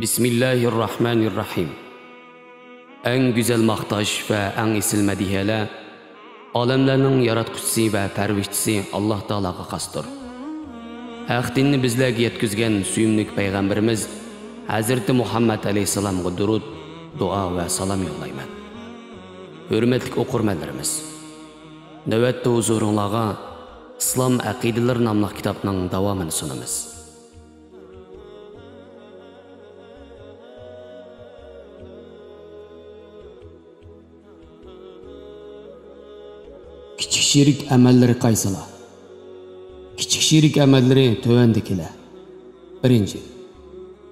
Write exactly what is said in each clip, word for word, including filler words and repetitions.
بىسمىللاھىرراھمانىرراھىم. ئەڭ گۈزەل ماختاش ۋە ئەڭ ئېسىل مەدھىيەلەر ئالەملەرنىڭ ياراتقۇچىسى ۋە پەرۋىشچىسى ئاللاھ تائالاغا خاستۇر. ھەق دىننى بىزلەرگە يەتكۈزگەن سۆيۈملۈك پەيغەمبىرىمىز ھەزرىتى مۇھەممەد ئەلەيھىسسالامغا دۇرۇد، دۇئا ۋە سالام يوللايمەن. ھۆرمەتلىك ئوقۇرمەنلىرىمىز، نۆۋەتتە ھۇزۇرۇڭلارغا ئىسلام ئەقىدىلىرى ناملىق كىتابنىڭ داۋامىنى سۇنىمىز. كىچىك شېرىك ئەمەللىرى قايسىلار؟ كىچىك شېرىك ئەمەللىرى تۆۋەندىكىلەر. بىرىنچى،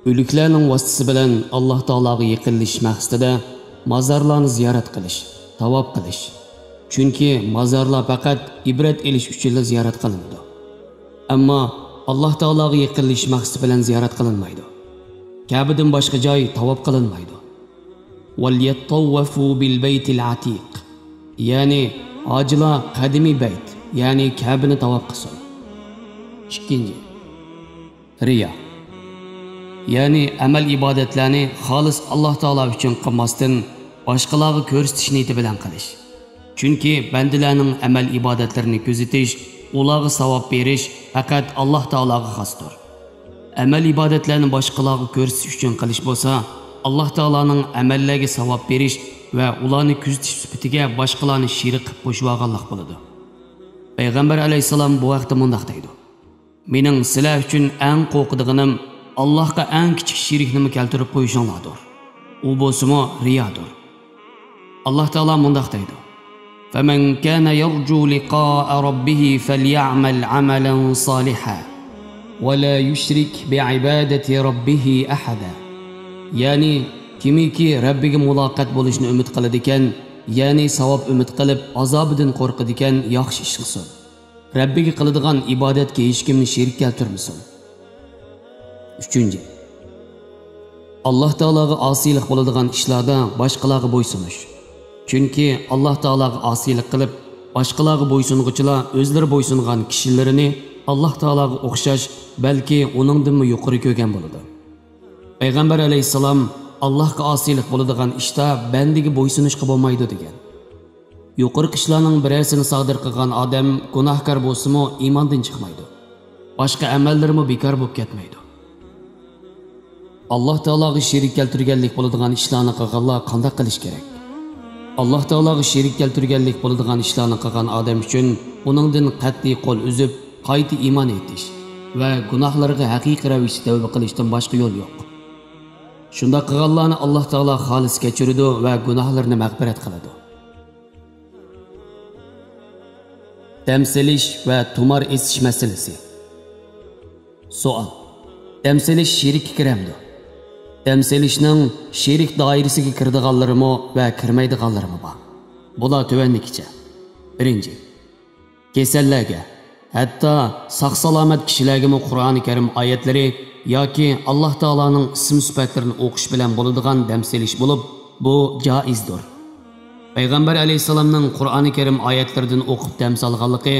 ئۆلۈكلەرنىڭ ۋاسىتىسى بىلەن ئاللاھ تائالاغا يېقىنلىشىش مەقسىتىدە مازارلارنى زىيارەت قىلىش، تاۋاپ قىلىش. چۈنكى مازارلار پەقەت ئىبرەت ئېلىش ئۈچۈنلا زىيارەت قىلىنىدۇ. ئەمما ئاللاھ تائالاغا يېقىنلىشىش مەقسىتى بىلەن زىيارەت قىلىنمايدۇ. كەبىدىن باشقا جاي تاۋاپ قىلىنمايدۇ. ۋەليەتتەۋۋەفۇ بىل بەيتىل ئەتىق. يەنى ھاجىلار قەدىمىي بەيت، يەنى كەبىنى تاۋاپ قىلسۇن. ئىككىنچى، رىيا. يەنى ئەمەل ئىبادەتلەرنى خالىس ئاللاھ تائالا ئۈچۈن قىلماستىن، باشقىلارغا كۆرسىتىش نىيىتى بىلەن قىلىش. چۈنكى بەندىلەرنىڭ ئەمەل ئىبادەتلىرىنى كۆزىتىش، ئۇلارغا ساۋاب بېرىش پەقەت ئاللاھ تائالاغا خاستۇر. ئەمەل ئىبادەتلەرنى باشقىلارغا كۆرسىتىش ئۈچۈن قىلىش بولسا، ئاللاھ تائالانىڭ ئەمەللەرگە ساۋاب بېرىش ۋە ئۇلارنى كۆزىتىش سۈپىتىگە باشقىلارنى شېرىك قىلىپ قوشۇۋالغانلىق بولىدۇ. پەيغەمبەر ئەلەيھىسسالام بۇ ھەقتە مۇنداق دەيدۇ: مېنىڭ سىلەر ئۈچۈن ئەڭ قورقىدىغىنىم ئاللاھقا ئەڭ كىچىك شېرىكنىمۇ كەلتۈرۈپ قويۇشۇڭلاردۇر. ئۇ بولسىمۇ رىيادۇر. ئاللاھ تائالا مۇنداق دەيدۇ: فمن كان يرجو لقاء ربه فليعمل عملا صالحا ولا يشرك بعبادة ربه أحدا. يەنى، كىمكى رەببىگە مۇلاقات بولۇشنى ئۈمىد قىلىدىكەن، يەنى ساۋاب ئۈمىد قىلىپ، ئازابىدىن قورقىدىكەن، ياخشى ئىش قىلسۇن. رەببىگە قىلىدىغان ئىبادەتكە ھېچكىمنى شېرىك كەلتۈرمىسۇن. ئۈچىنچى، ئاللاھ تائالاغا ئاسىيلىق بولىدىغان ئىشلاردا باشقىلارغا بويسۇنۇش. چۈنكى ئاللاھ تائالاغا ئاسىيلىق قىلىپ، باشقىلارغا بويسۇنغۇچىلار ئۆزلىرى بويسۇنغان كىشىلىرىنى ئاللاھ تائالاغا ئوخشاش، بەلكى ئۇنىڭدىنمۇ يۇقىرى كۆرگەن بولىدۇ. پەيغەمبەر ئەلەيھىسسالام، ئاللاھقا ئاسىيلىق بولىدىغان ئىشتا بەندىگە بويسۇنۇشقا بولمايدۇ، دېگەن. يۇقىرىقى ئىشلارنىڭ بىرەرسىنى سادىر قىلغان ئادەم گۇناھكار بولسىمۇ، ئىماندىن چىقمايدۇ. باشقا ئەمەللىرىمۇ بىكار بولۇپ كەتمەيدۇ. ئاللاھ تائالاغا شېرىك كەلتۈرگەنلىك بولىدىغان ئىشلارنى قىلغانلار قانداق قىلىش كېرەك؟ ئاللاھ تائالاغا شېرىك كەلتۈرگەنلىك بولىدىغان ئىشلارنى قىلغان ئادەم ئۈچۈن ئۇنىڭدىن قەتئىي قول ئۈزۈپ، قايتا ئىمان ئېيتىش ۋە گۇناھلىرىغا ھەقىقىي رەۋىشتە تەۋبە قىلىشتىن باشقا يول يوق. شۇنداق قىلغانلارنى ئاللاھ تائالا خالىس كەچۈرىدۇ ۋە گۇناھلىرىنى مەغپىرەت قىلىدۇ. دەم سېلىش ۋە تۇمار ئېسىش مەسىلىسى. سوئال: دەم سېلىش شېرىككە كىرەمدۇ؟ دەم سېلىشنىڭ شېرىك دائىرىسىگە كىرىدىغانلىرىمۇ ۋە كىرمەيدىغانلىرىمۇ بار. بۇلار تۆۋەندىكىچە. بىرىنچى، كېسەللەرگە، ھەتتا ساق-سالامەت كىشىلەرگىمۇ قۇرئانى كەرىم ئايەتلىرى ياكى ئاللاھ تائالانىڭ ئىسىم-سۈپەتلىرىنى ئوقۇش بىلەن بولىدىغان دەم سېلىش بولۇپ، بۇ جائىزدۇر. پەيغەمبەر ئەلەيھىسسالامنىڭ قۇرئانى كەرىم ئايەتلىرىدىن ئوقۇپ دەم سالغانلىقى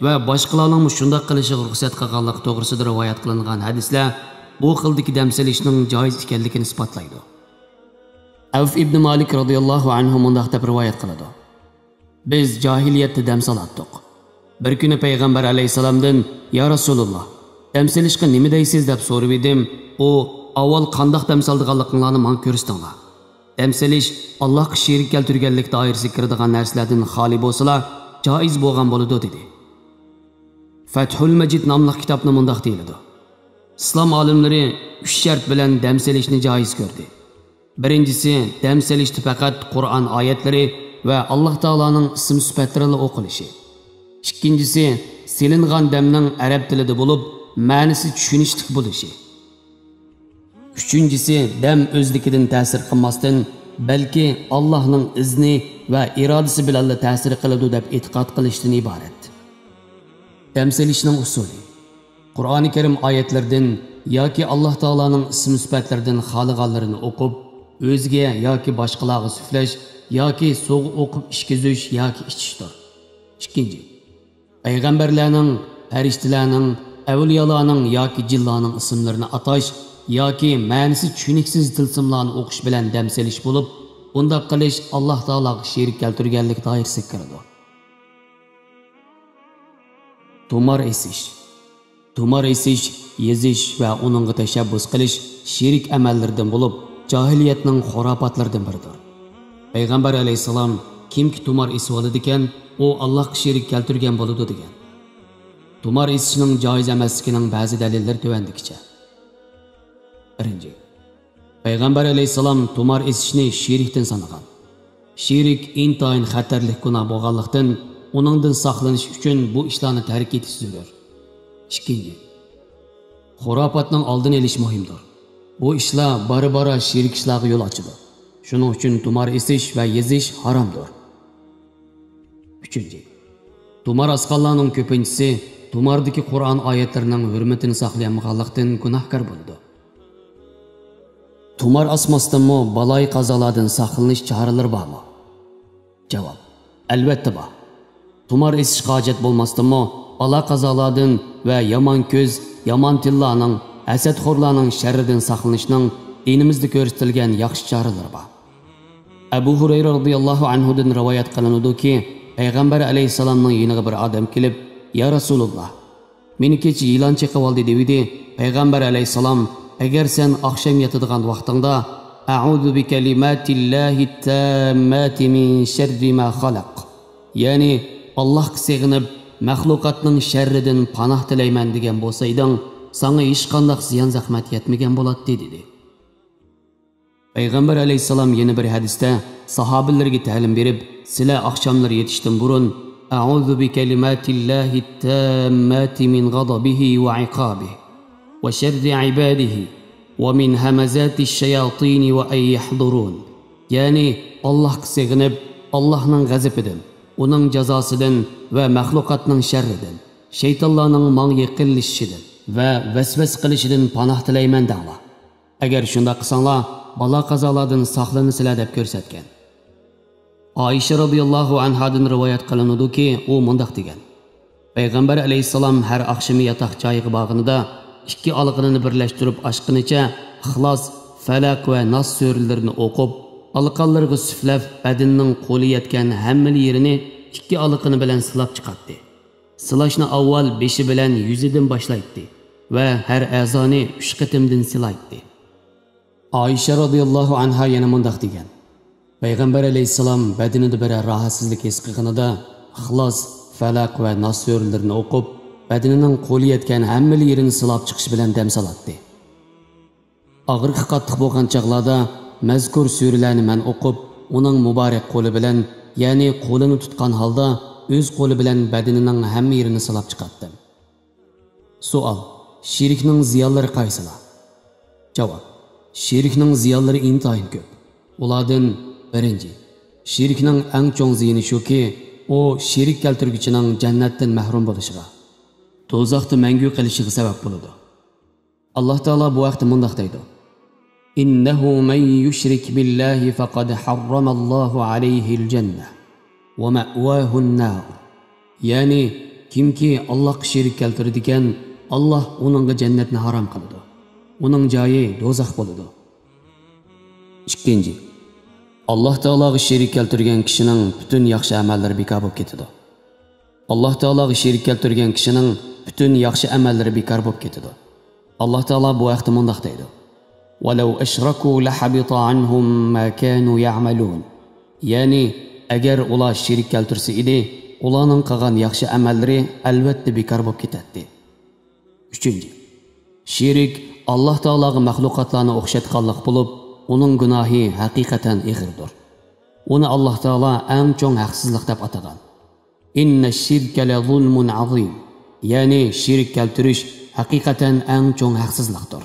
ۋە باشقىلارنىڭمۇ شۇنداق قىلىشىغا رۇخسەت قىلغانلىقى توغرىسىدا رىۋايەت قىلىنغان ھەدىسلەر بۇ خىلدىكى دەم سېلىشنىڭ جائىز ئىكەنلىكىنى ئىسپاتلايدۇ. ئەۋف ئىبنى مالىك رازىياللاھۇ ئەنھۇ مۇنداق دەپ رىۋايەت قىلىدۇ: بىز جاھىلىيەتتە دەم سالاتتۇق. بىر كۈنى پەيغەمبەر ئەلەيھىسسالامدىن: يا رەسۇلۇللاھ، دەم سېلىشقا نېمە دەيسىز؟ دەپ سورىۋىدىم. ئۇ: ئاۋۋال قانداق دەم سالىدىغانلىقىڭلارنى ماڭا كۆرسىتىڭلار. دەم سېلىش ئاللاھقا شېرىك كەلتۈرگەنلىك دائىرىسىگە كىرىدىغان نەرسىلەردىن خالىي بولسىلا، جائىز بولغان بولىدۇ، دېدى. فەتھۇل مەجىد ناملىق كىتابتا مۇنداق دېيىلىدۇ: ئىسلام ئالىملىرى ئۈچ شەرت بىلەن دەم سېلىشنى جائىز كۆردى. بىرىنچىسى، دەم سېلىشتا پەقەت قۇرئان ئايەتلىرى ۋە ئاللاھ تائالانىڭ ئىسىم-سۈپەتلىرىلا ئوقۇلۇشى. ئىككىنچىسى، سېلىنغان دەمنىڭ ئەرەب تىلىدا بولۇپ، مەنىسى چۈشىنىشلىك بولۇشى. ئۈچىنچىسى، دەم ئۆزلۈكىدىن تەسىر قىلماستىن، بەلكى ئاللاھنىڭ ئىزنى ۋە ئىرادىسى بىلەنلا تەسىر قىلىدۇ دەپ ئېتىقاد قىلىشتىن ئىبارەت. دەم سېلىشنىڭ ئۇسۇلى. قۇرئانى كەرىم ئايەتلىرىدىن ياكى ئاللاھ تائالانىڭ ئىسىم-سۈپەتلىرىدىن خالىغانلىرىنى ئوقۇپ، ئۆزىگە ياكى باشقىلارغا سۈپلەش ياكى سۇغا ئوقۇپ ئىچكۈزۈش ياكى ئىچىشتۇر. ئىككىنچى، پەيغەمبەرلەرنىڭ، پەرىشتىلەرنىڭ، ئەۋلىيالارنىڭ ياكى جىنلارنىڭ ئىسىملىرىنى ئاتاش ياكى مەنىسى چۈشىنىكسىز تىلسىملارنى ئوقۇش بىلەن دەم سېلىش بولۇپ، بۇنداق قىلىش ئاللاھ تائالاغا شېرىك كەلتۈرگەنلىك دائىرىسىگە كىرىدۇ. تۇمار ئېسىش. تۇمار ئېسىش، يېزىش ۋە ئۇنىڭغا تەشەببۇس قىلىش شېرىك ئەمەللىرىدىن بولۇپ، جاھىلىيەتنىڭ خۇراپاتلىرىدىن بىرىدۇر. پەيغەمبەر ئەلەيھىسسالام، كىمكى تۇمار ئېسىۋالىدىكەن، ئۇ ئاللاھقا شېرىك كەلتۈرگەن بولىدۇ، دېگەن. تۇمار ئېسىشنىڭ جائىز ئەمەسلىكىنىڭ بەزى دەلىللىرى تۆۋەندىكىچە. بىرىنچى، پەيغەمبەر ئەلەيھىسسالام تۇمار ئېسىشنى شېرىكتىن سانىغان. شېرىك ئىنتايىن خەتەرلىك گۇناھ بولغانلىقتىن، ئۇنىڭدىن ساقلىنىش ئۈچۈن بۇ ئىشلارنى تەرك ئېتىش زۆرۈر. ئىككىنچى، خۇراپاتنىڭ ئالدىنى ئېلىش مۇھىمدۇر. بۇ ئىشلار بارا-بارا شېرىك ئىشلارغا يول ئاچىدۇ. شۇنىڭ ئۈچۈن تۇمار ئېسىش ۋە يېزىش ھارامدۇر. ئۈچىنچى، تۇمار ئاسقانلارنىڭ كۆپىنچىسى تۇماردىكى قۇرئان ئايەتلىرىنىڭ ھۆرمىتىنى ساقلىيالمىغانلىقتىن گۇناھكار بولىدۇ. تۇمار ئاسماستىنمۇ بالايىقازالاردىن ساقلىنىش چارىلىرى بارمۇ؟ جاۋاب، ئەلۋەتتە بار. تۇمار ئېسىشقا ھاجەت بولماستىنمۇ، بالا-قازالاردىن ۋە يامان كۆز، يامان تىللارنىڭ، ھەسەتخورلارنىڭ شەررىدىن ساقلىنىشنىڭ دىنىمىزدا كۆرسىتىلگەن ياخشى چارىلىرى بار. ئەبۇ ھۇرەيرە رازىياللاھۇ ئەنھۇدىن رىۋايەت قىلىنىدۇكى، پەيغەمبەر ئەلەيھىسسالامنىڭ يېنىغا بىر ئادەم كېلىپ، يا رەسۇلۇللاھ، مېنى كېچە يىلان چېقىۋالدى، دېۋىدى. پەيغەمبەر ئەلەيھىسسالام، ئەگەر سەن ئاخشام ياتىدىغان ۋاقتىڭدا، ئەئۇزۇ بىكەلىماتىللاھىتتامماتى مىن شەررى ما خەلەق، يەنى، ئاللاھقا سېغىنىپ، مەخلۇقاتنىڭ شەررىدىن پاناھ تىلەيمەن، دېگەن بولسايدىڭ، ساڭا ھېچقانداق زىيان-زەخمەت يەتمىگەن بولاتتى، دېدى. پەيغەمبەر ئەلەيھىسسالام يەنە بىر ھەدىستە ساھابىلىرىگە تەلىم بېرىپ، سىلەر ئاخشاملىرى يېتىشتىن بۇرۇن، ئەئۇزۇ بىكەلىماتىللاھىتتامماتى مىن غەزەبىھى ۋە ئىقابىھى ۋە شەررى ئىبادىھى ۋە مىن ھەمەزاتىش شەياتىنى ۋە ئەن يەھزۇرۇن، يەنى ئاللاھقا سېغىنىپ، ئاللاھنىڭ غەزىپىدىن، ئۇنىڭ جازاسىدىن ۋە مەخلۇقاتنىڭ شەررىدىن، شەيتانلارنىڭ ماڭا يېقىنلىشىشىدىن ۋە ۋەسۋەسە قىلىشىدىن پاناھ تىلەيمەن دەڭلار. ئەگەر شۇنداق قىلساڭلار، بالا-قازالادىن ساقلىنىسىلەر، دەپ كۆرسەتكەن. ئائىشە رازىياللاھۇ ئەنھادىن رىۋايەت قىلىنىدۇكى، ئۇ مۇنداق دېگەن: پەيغەمبەر ئەلەيھىسسالام ھەر ئاخشىمى ياتاق جايىغا بارغىنىدا، ئىككى ئالىقىنىنى بىرلەشتۈرۈپ ئاچقىنىچە، ئىخلاس، فەلەق ۋە ناس سۈرىلىرىنى ئوقۇپ، ئالىقانلىرىغا سۈپلەپ، بەدىنىنىڭ قولى يەتكەن ھەممىلا يېرىنى ئىككى ئالىقىنى بىلەن سىلاپ چىقاتتى. سىلاشنى ئاۋۋال بېشى بىلەن يۈزىدىن باشلايتتى ۋە ھەر ئەزانى ئۈچ قېتىمدىن سىلايتتى. ئائىشە رازىياللاھۇ ئەنھا يەنە مۇنداق دېگەن: پەيغەمبەر ئەلەيھىسسالام بەدىنىدە بىرەر راھەتسىزلىك ھېس قىلغىنىدا، ئىخلاس، فەلەق ۋە ناس سۈرىلىرىنى ئوقۇپ، بەدىنىنىڭ قولى يەتكەن ھەممىلا يېرىنى سىلاپ چىقىش بىلەن دەم سالاتتى. ئاغرىقى قاتتىق بولغان چاغلاردا مەزكۇر سۈرىلەرنى مەن ئوقۇپ، ئۇنىڭ مۇبارەك قولى بىلەن، يەنى قولىنى تۇتقان ھالدا ئۆز قولى بىلەن بەدىنىنىڭ ھەممە يېرىنى سىلاپ چىقاتتىم. سوئال: شېرىكنىڭ زىيانلىرى قايسىلار؟ جاۋاب: شېرىكنىڭ زىيانلىرى ئىنتايىن كۆپ. ئۇلاردىن بىرىنچى، شېرىكنىڭ ئەڭ چوڭ زىيىنى شۇكى، ئۇ شېرىك كەلتۈرگۈچىنىڭ جەننەتتىن مەھرۇم بولۇشىغا، دوزاختا مەڭگۈ قېلىشىغا سەۋەب بولىدۇ. ئاللاھ تائالا بۇ ھەقتە مۇنداق دەيدۇ: إنه من يشرك بالله فقد حرم الله عليه الجنة ومأواه النار. يەنى، كىمكى ئاللاھقا شېرىك كەلتۈرىدىكەن، ئاللاھ ئۇنىڭغا جەننەتنى ھارام قىلىدۇ. ئۇنىڭ جايى دوزاخ بولىدۇ. ئىككىنچى، ئاللاھ تائالاغا شېرىك كەلتۈرگەن كىشىنىڭ پۈتۈن ياخشى ئەمەللىرى بىكار بولۇپ كېتىدۇ. ئاللاھ تائالاغا شېرىك كەلتۈرگەن كىشىنىڭ پۈتۈن ياخشى ئەمەللىرى بىكار بولۇپ كېتىدۇ. ئاللاھ تائالا بۇ ھەقتە مۇنداق دەيدۇ: ولو أشركوا لحبط عنهم ما كانوا يعملون. يەنى، ئەگەر ئۇلار شېرىك كەلتۈرسە ئىدى، ئۇلارنىڭ قىلغان ياخشى ئەمەللىرى ئەلۋەتتە بىكار بولۇپ كېتەتتى. ئۈچىنچى، شېرىك ئاللاھ تائالاغا مەخلۇقاتلارنى ئوخشاتقانلىق بولۇپ، ئۇنىڭ گۇناھى ھەقىقەتەن ئېغىردۇر. ئۇنى ئاللاھ تائالا ئەڭ چوڭ ھەقسىزلىق دەپ ئاتىغان. إن الشرك لظلم عظيم. يەنى شېرىك كەلتۈرۈش ھەقىقەتەن ئەڭ چوڭ ھەقسىزلىقتۇر.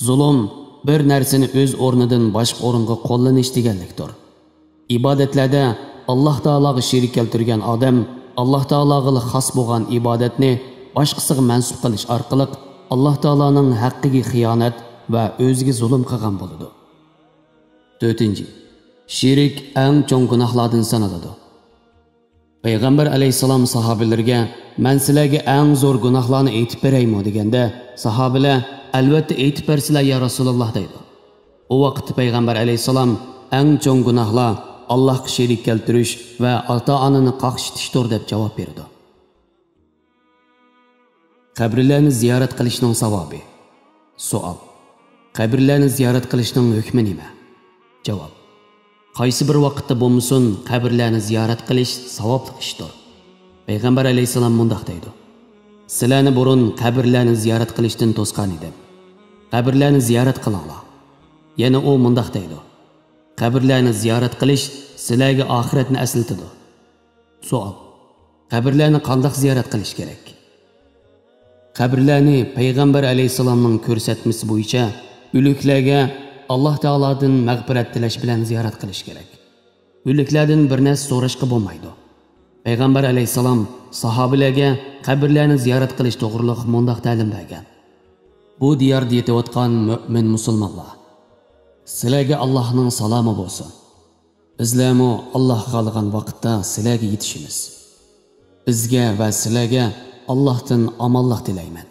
زۇلۇم بىر نەرسىنى ئۆز ئورنىدىن باشقا ئورۇنغا قوللىنىش دېگەنلىكتۇر. ئىبادەتلەردە ئاللاھ تائالاغا شېرىك كەلتۈرگەن ئادەم ئاللاھ تائالاغىلا خاس بولغان ئىبادەتنى باشقىسىغا مەنسۇپ قىلىش ئارقىلىق ئاللاھ تائالانىڭ ھەققىگە خىيانەت ۋە ئۆزىگە زۇلۇم قىلغان بولىدۇ. تۆتىنچى، شېرىك ئەڭ چوڭ گۇناھلاردىن سانىلىدۇ. پەيغەمبەر ئەلەيھىسسالام ساھابىلىرىگە، مەن سىلەرگە ئەڭ زور گۇناھلارنى ئېيتىپ بېرەيمۇ؟ دېگەندە، ساھابىلەر، ئەلۋەتتە ئېيتىپ بەرسىلە يا رەسۇلاللا دەيدۇ. ئۇ ۋاقىتتا پەيغەمبەر ئەلەيھىسسالام ئەڭ چوڭ گۇناھلار ئاللاھقا شېرىك كەلتۈرۈش ۋە ئاتا-ئانىنى قاقشىتىشتۇر دەپ جاۋاب بېرىدۇ. قەبرىلەرنى زىيارەت قىلىشنىڭ ساۋابى. سوئال. قەبرىلەرنى زىيارەت قىلىشنىڭ ھۆكمى نېمە؟ جاۋاب. قايسى بىر ۋاقىتتا بولمىسۇن، قەبرىلەرنى زىيارەت قىلىش ساۋابلىق ئىشتۇر. پەيغەمبەر ئەلەيھىسسالام مۇنداق دەيدۇ: سىلەرنى بۇرۇن قەبرىلەرنى زىيارەت قىلىشتىن توسقان ئىدىم. قەبرىلەرنى زىيارەت قىلىڭلار. يەنە ئۇ مۇنداق دەيدۇ: قەبرىلەرنى زىيارەت قىلىش سىلەرگە ئاخىرەتنى ئەسلىتىدۇ. سوئال. قەبرىلەرنى قانداق زىيارەت قىلىش كېرەك؟ قەبرىلەرنى پەيغەمبەر ئەلەيھىسسالامنىڭ كۆرسەتمىسى بويىچە ئۆلۈكلەرگە ئاللاھ تائالادىن مەغپىرەت تىلەش بىلەن زىيارەت قىلىش كېرەك. ئۆلۈكلەردىن بىر نەرسە سوراشقا بولمايدۇ. پەيغەمبەر ئەلەيھىسسالام ساھابىلەرگە قەبرىلەرنى زىيارەت قىلىش توغرۇلۇق مۇنداق تەلىم بەرگەن: بۇ دىياردا يېتىۋاتقان مۆمىن مۇسۇلمانلار، سىلەرگە ئاللاھنىڭ سالامى بولسۇن. بىزلەرمۇ ئاللاھ خالىغان ۋاقىتتا سىلەرگە يېتىشىمىز. بىزگە ۋە سىلەرگە ئاللاھتىن ئامانلىق تىلەيمەن.